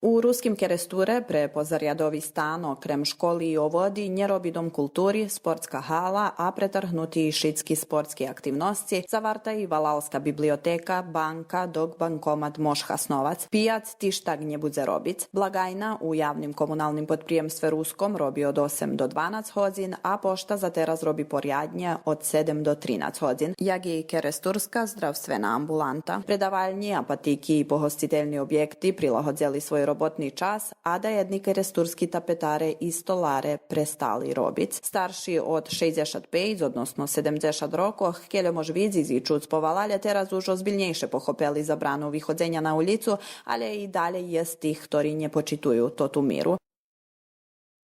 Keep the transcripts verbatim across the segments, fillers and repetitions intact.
У Руским Керестуре пре позарядови стан, окрем школи и оводи, нє роби дом култури, спортска гала, а претаргнути и шицки спортски активносци, заварта и валалска библиотека, банка, док банкомат мож хасновац. Пияц тиж так нє будзе робиц. Благайна у явним комуналним подприємстве Руском роби од осем до дванац годзин, а пошта за тераз роби поряднє од седем до тринац годзин, як и керестурска здравствена амбуланта. Предавальнї, апатики и погостительни обєкти прилагодзели свой роботни час, а даєдни керестурски тапетаре и столаре престали робиц. Старши од шейдзешат пейц, односно седемдзешат рокох, кельо мож видзиц и чуц по валалє, тераз уж озбильнєйше похопели забрану виходзеня на улїцу, алє и далєй єст тих хтори нє почитую тоту миру.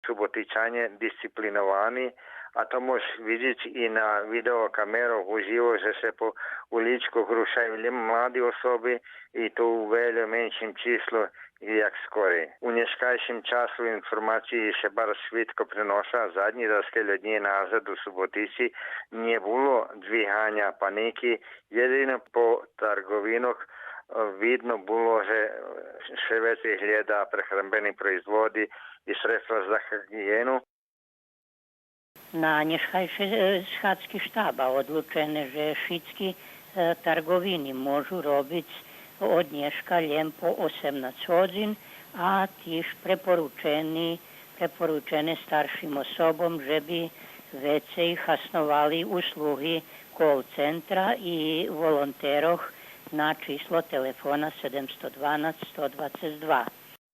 Суботичанє дисциплиновани, а то мож видзиц и на видеокамерох уживо же ше по улїчкох рушаю лєм млади особи и то у вельо меншим числу як скорей. У нєшкайшим часу информациї ше барз швидко преноша, заднї раз кельо днї назад у Суботици нє було двиганя паники, єдино по тарговинох, е, видно було же, е, ше вецей глєда прехранбени производи и средства за гиґиєну. На нєшкайшей, е, схадзки штаба одлучене же шицки, е, тарговини можу робиц од нєшка лєм по осемнац годзин, а тиж препоручени, препоручене старшим особом же би вецей хасновали услуги кол-центра и волонтерох на число телефона седемсто дванац сто двацец два.